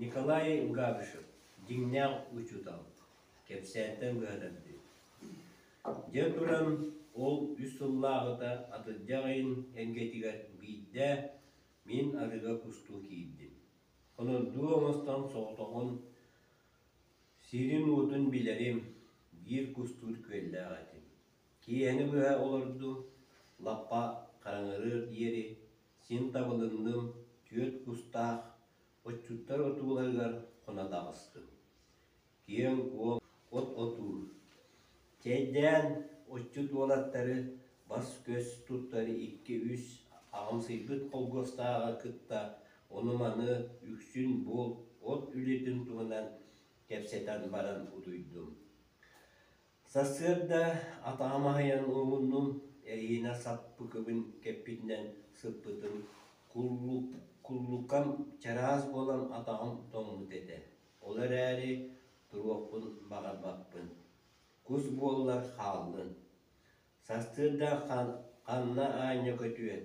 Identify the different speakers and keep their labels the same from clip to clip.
Speaker 1: Николай Габышев дьиҥнээх учуутал, кэпсээнтэн быһатардыы. Дьэ туран, ол үс сыллааҕыта атырдьах ыйын эргэтигэр биирдэ мин арыыга кустуу киирдим. Хонордуу оҥостон соҕотоҕун сирин-уотун билэрим, биир кустуур күөллээх этим. Киэһэни быһа олордум, лаппа хараҥарыар диэри син табылынным, түөрт кустаах отчуттар отууларыгар хоно таҕыстым. Киэҥ-куоҥ от отуур. Чэйдээн отчут уолаттары бас-көс туттары икки-үс аҕамсыйбыт холкуостааҕы кытта ону-маны үксүн булт, от үлэтин туһунан кэпсэтэн баран утуйдум. Сарсыарда атаҕым аһыйан уһуннум, эриһинэ саппыкыбын кэппитинэн сыппытым, куллукам чараас буолан атаҕым тоҥмут этэ, ол эрээри туруохпун баҕарбаппын, кус буоллар хааллын. Сарсыарда ханна аанньа көтүөн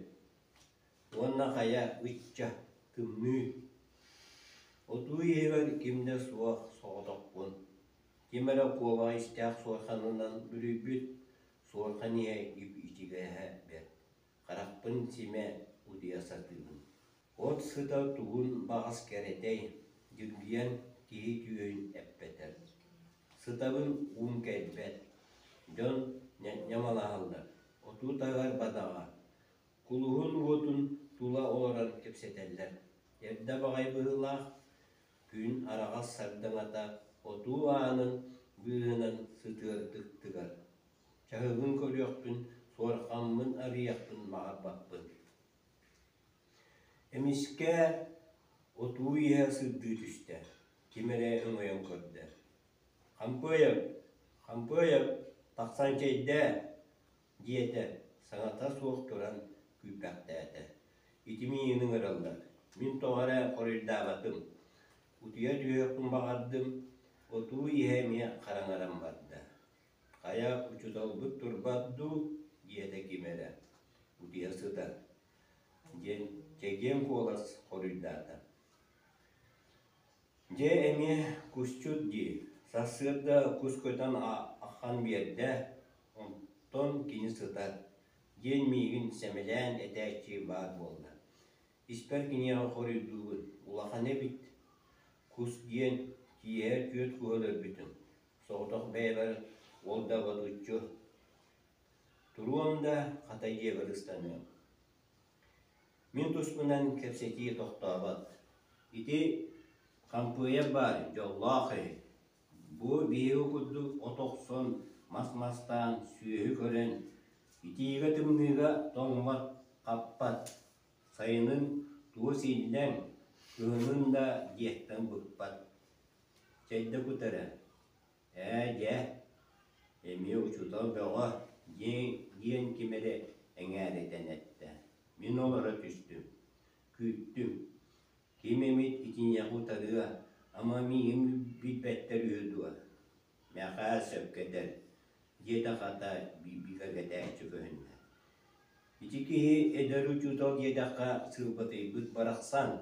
Speaker 1: уонна хайа ычча, тымныы. Отуу иһигэр ким да суох соҕотохпун. Ким эрэ куобаҕа истээх суорҕанынан бүрүйбүт, суорҕан иһэ ип-ичигэһэ бэрт, харахпын симэ утуйа сатыыбын. От сыта тугун баҕас кэрэтэй, дьүргүйэн киһи түөһүн эппэтэр. Сытабын уум кэлбэт, дьон ньамалаһаллар, отуу таһыгар бадаҕа, кулуһун уотун тула олорон кэпсэтэллэр. Эрдэ баҕайы быһыылаах, Күн араҕас сардаҥата отуу аанын быыһынан сытыардык тыгар. Чаһыбын көрүөхпүн, суорҕаммын арыйыахпын баҕарбаппын. Эмискэ отуу иһэ сырдыы түстэ, ким эрэ өҥөйөн көрдө. «Хампыайап, Хампыайап, тахсан чэйдээ!» диэтэ, саҥата суох туран күүппэхтээтэ. Ити миигин ыҥыраллар, мин тоҕо эрэ хоруйдаабатым, утуйа түһүөхпүн баҕардым, отуу иһэ эмиэ хараҥаран барда. Хайа, учууталбыт турбат дуу диэтэ ким эрэ, утуйа сытар, диэн чэгиэн куолас хоруйдаата. Дьэ эмиэ кусчут дии, сарсыарда кус көтөн ахан биэрдэ, онтон кини сытар, диэн миигин сэмэлээн этээччи баар буолла. Испэр киниэхэ хоруйдуубун, улахан эбит, кус диэн киэһэ түөрт куһу өлөрбүтүм, соҕотох бэйэбэр ол да ботуччу. Туруом да, хата дьиэбэр ыстаныам. Мин туспунан кэпсэтии тохтообот. Ити хампыайа баар дьоллоох үһү. Бу биһиги курдук от охсон, мас мастаан, сүөһү көрөн, итиигэ-тымныыга тоҥмот, хаппат, сайынын туос иллэҥ, кыһынын да дьиэттэн быкпат. Чэйдэ кутара, Ээ, дьэ, эмиэ учуутал бөҕө диэн ким эрэ эҥээритэн эттэ. Мин олоро түстүм, күүттүм. Ким эмит итиниэхэ утарыа, ама миигин билбэттэр үһү дуо? Мэхээс сөпкө этэр, диэтэ хата бигэргэтээччи көһүннэ. Ити киһи эдэр учуутал диэтэххэ сылбатыйбыт барахсан.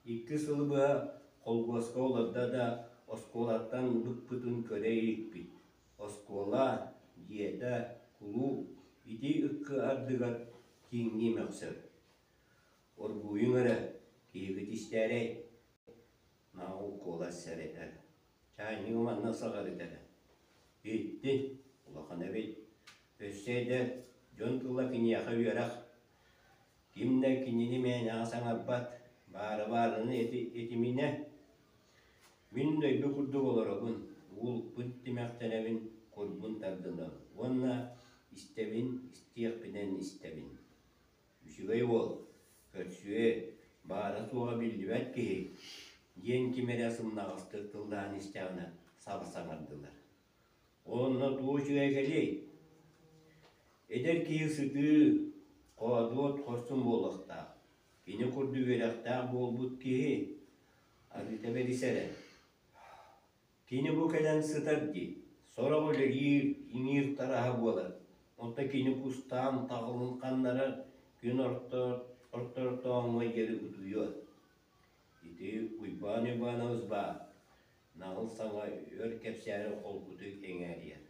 Speaker 1: Икки сылы быһа холкуоска олордо да оскуолаттан быкпытын көрө иликпит. Оскуола, дьиэтэ, кулууп ити ыккы ардыгар киҥнии мөхсөр. Оргууйуҥ эрэ, киһигит истээрэй, Наҕыл куолас сэрэтэр. Чаанньыгы манна саҕарытара. Иттин, улахан эбит. Өссө эдэр, дьон тыла киниэхэ үөрэх. Ким да кинини мээнэҕэ саҥарбат, баары-баарыны этиминэ. Мин дойду курдук олоробун, уулукпун тимэхтэнэбин, курбун тардынабын уонна истэбин, истиэхпинэн истэбин. Үчүгэй уол, көрсүө, баара-суоҕа биллибэт киһи, диэн ким эрэ сымнаҕастык тыллаан истэҕинэ саба саҥардылар. Онно туох үчүгэй кэлиэй? Эдэр киһи сытыы, хоодуот хорсун буолуохтаах. Кини курдук үөрэхтээх буолбут киһи арыыта бэрисэрэ. Кини бу кэлэн сытар дии, сорох үлэлиир, иҥиир тараһа буолар, онтон кини кустаан таҕылын ханнарар, күн ортотооҥҥо диэри утуйуо. Ити Ити Уйбаан Уйбаанабыс баар, наҕыл саҥа өр кэпсээри холкутук эҥээрийэр.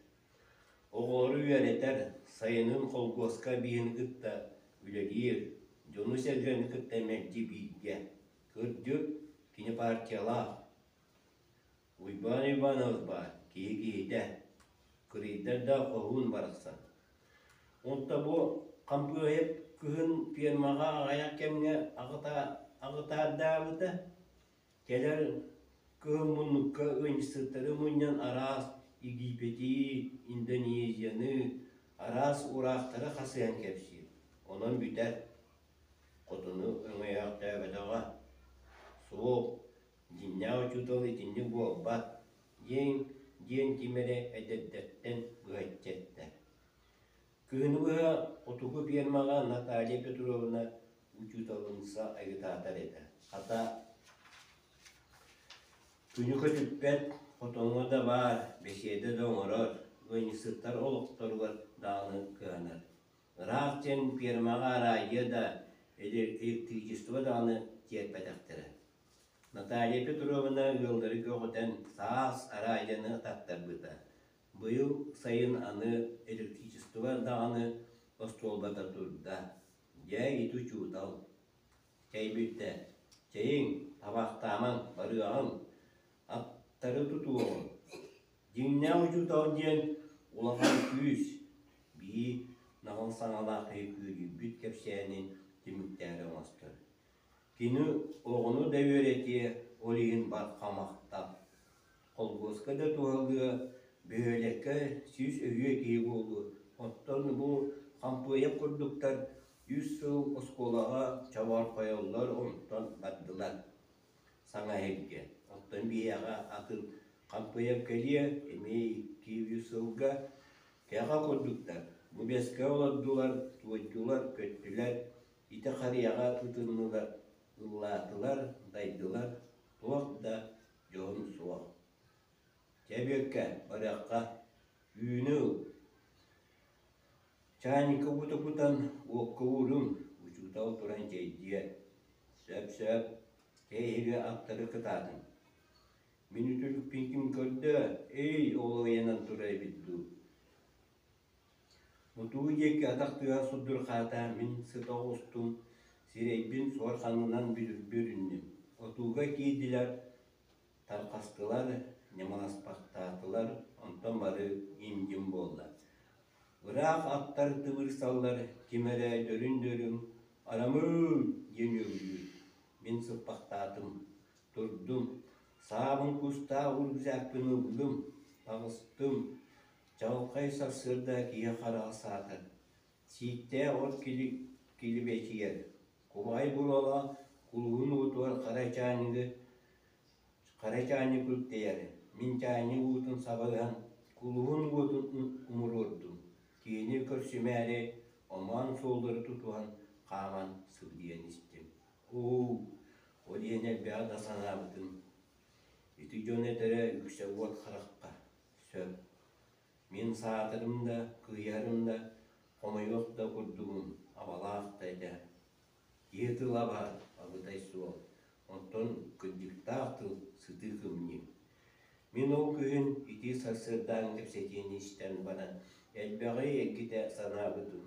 Speaker 1: Оҕолору үөрэтэр, сайынын холкуоска бииһин кытта үлэлиир, дьону-сэргэни кытта мэлдьи бииргэ. Кырдьык, кини партиялаах. Уйбаан Уйбаанабыс баар, киһи киһитэ, кырыйдар да хоһуун барахсан. Онто бу Хампыайап кыһын фермаҕа аҕыйах кэмҥэ аҕытаардаабыта, кэлэр кыһын муннукка ыанньыксыттары мунньан араас Египети, Индонезияны, араас ураахтары хасыһан кэпсиир, онон бүтэр. Хотуну өҥөйөөхтөөбөтөҕө. Суох, дьиҥнээх учуутал итинник буолбат, диэн, диэн ким эрэ эдэрдэртэн быһаччы эттэ. Кыһыны быһа хотугу фермаҕа Наталья Петровна учууталымса агитатор этэ. Хата, күнү көтүппэт, хотоҥҥо да баар, бэсиэдэ да оҥорор, ыанньыксыттар олохторугар даҕаны кыһанар. Ыраах диэн фермаҕа араадьыйа да, электричество даҕаны тиэрпэтэхтэрэ. Наталья Петровна ыаллары көҕүтэн саас араадьыйаны таттарбыта. Быйыл сайын аны электричество даҕаны остуолбата турда. Дьэ, ити учуутал. Чэй бүттэ. Чэйиҥ, табаахтаамаҥ, барыаҕыҥ. Аттары тутуоҕуҥ. Дьиҥнээх учуутал диэн улахан күүс, биир наҕыл саҥалаах киһи күөдьүйбүт кэпсээнин түмүктээри оҥостор. Кини оҕону да үөрэтиэ, ол иһин бархамахтап. Холкуоска да туһалыа, бөһүөлэккэ сүүс өһүө киһи буолуо. Оттон бу Хампыайап курдуктар үс сыл оскуолаҕа човорхойоллор, онтон бардылар. Саҥа иһиргэ. Оттон биһиэхэ атын Хампыайап кэлиэ, эмиэ икки-үс сылга кэҕэ курдуктар. Бу бэскэ олордулар, туойдулар, көттүлэр, ити харыйаҕа ытыннылар, ыллаатылар, дайдылар, туох да дьоһун суох. Чэ, Бүөккэ, барыахха, үүнү ыл. Чаанньыкка уута кутан уокка ууруҥ, учуутал туран чэйдиэ. Сөп-сөп, чэй иһигэ аттары кытаатыҥ. Мин үтүлүкпүн ким көрдө, эй, ол ыйанан турар эбит дуу. Мутуу диэки атах тыаһа сурдурҕаата, мин сыта оҕустум, сирэйбин суор ханнынан бүрүннүм. Отууга киирдилэр, тарҕастылар, ньамаласпахтаатылар, онтон бары им-дьим буолла. Ыраах аттар тыбырсаллар, ким эрэ дөрүн-дөрүн «Арамыын!» диэн үөгүлүүр. Мин сыппахтаатым, турдум, саабын кустаах рюкзакпын ыллым, таҕыстым. Чаҕылхай сарсыарда киһи хараҕа саатар, сииктээх от килибэчийэр, кубаҕай буруолаах кулуһун уотугар хара чаанньыгы хара чаанньык үктэйэр, мин чаанньык уутун саба ыһан кулуһун уотун умуруордум, киһини көрсүмээри омоон суоллары тутуһан хааман сыбдыйан истим. Уу, ол иһин элбэҕи да санаабытым. Ити дьон этэрэ үксэ уот харахха сөп. Мин саатарым да, кыыһарым да, хомойуох да курдугум, абалаах да этэ. Киһи тыла баар, абытай суох, онтон кырдьыктаах тыл сытыы кымньыы. Мин ол күһүн ити сарсыардааҥҥы кэпсэтиини истэн баран, элбэҕи эргитэ санаабытым.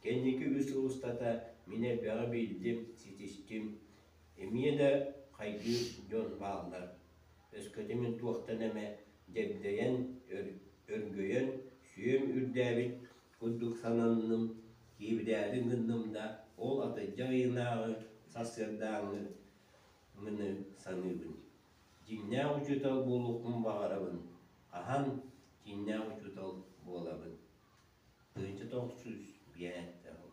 Speaker 1: Кэнники үс сыл устата мин элбэҕи биллим, ситистим. Эмиэ да хайгыыр дьон бааллар. Өскөтө мин туохтан эмэ дьэгдэйэн, өргөйөн, сүөм үрдээбит курдук сананным, киэбирээри гынным да, ол атырдьах ыйынааҕы сарсыардааҥҥы мыны саныыбын. Дьиҥнээх учуутал буолуохпун баҕарабын, хаһан дьиҥнээх учуутал буолабын? 1905